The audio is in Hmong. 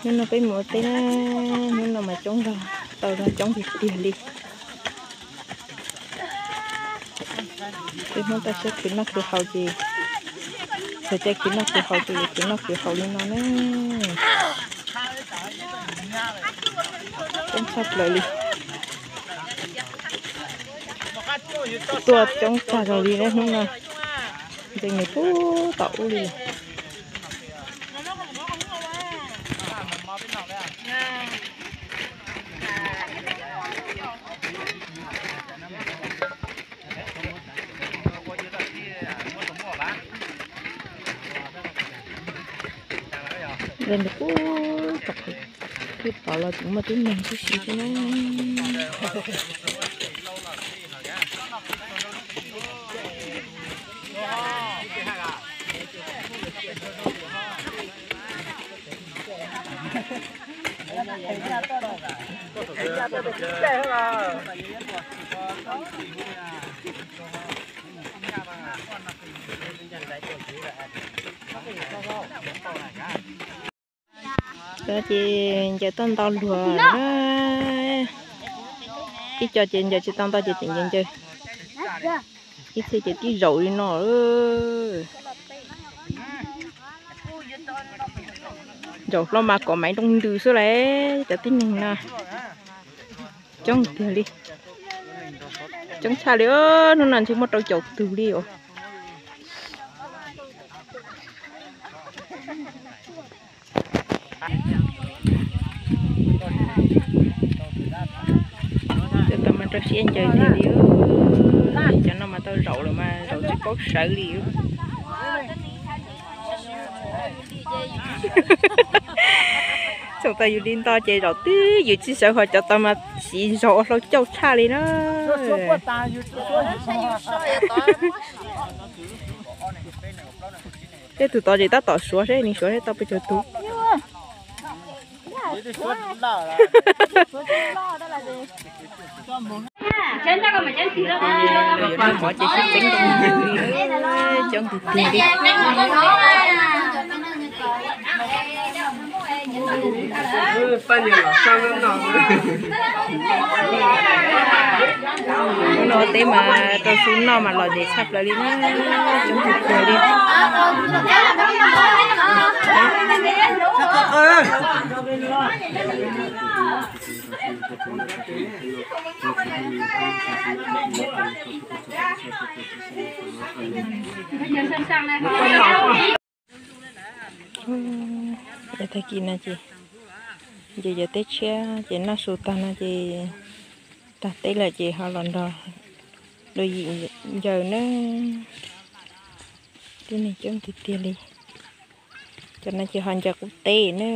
Hnub no peb mus ua teb na, hnub no mas coob zog, tau zog coob tiag tiag li. Peb Hmoob toj siab khwv noj khwv haus ces, txog caij khwv noj khwv haus ces khwv noj khwv haus li no na. Coob tshaj plaws li. Tuaj coob tshaj zog li na hnub no. Ntxeev nws puag tom ub li. Ntxeev nws puag tom, twb pom los tseem muaj tib neeg tib si xwb na. Ces ncaws tau ntau luag na. Ib co ces ncaws tsis tau ntau ces tseem ncaws ncaws. Ib txhia ces tib zaum li no. Zaum hlo mas kom maiv nroo ntws xwb las cov tib neeg no. Coob tiag li. Coob tshaj li, hnub no ntshe muaj rau caum tug li os. Cov tau mas rau siab ncaws tiag li. Cov no mas tau zaum lawm mas zaum tsis paub sawv li. Txoom tau yus li nto ces zaum twb yus tsis sawv, ho cov tau mas siv zog ua hlau cauj tshaj li na. Tej tus tod ces tab tom suav seb nws suav seb tau pes tsawg tus. Cov no ces sib txeeb rau coob tiag tiag li. Hnub no teb mas rau xu noj mas lom zem tshaj plaws li na, coob tiag tiag li. Tag kis no ces nce cov teb tshiab ces noj su tag no ces tag teb lawm ces ho los nrog luag yim ncaws na. Tib neeg coob tiag tiag li. Cov no ces ho ncaws qub teb na.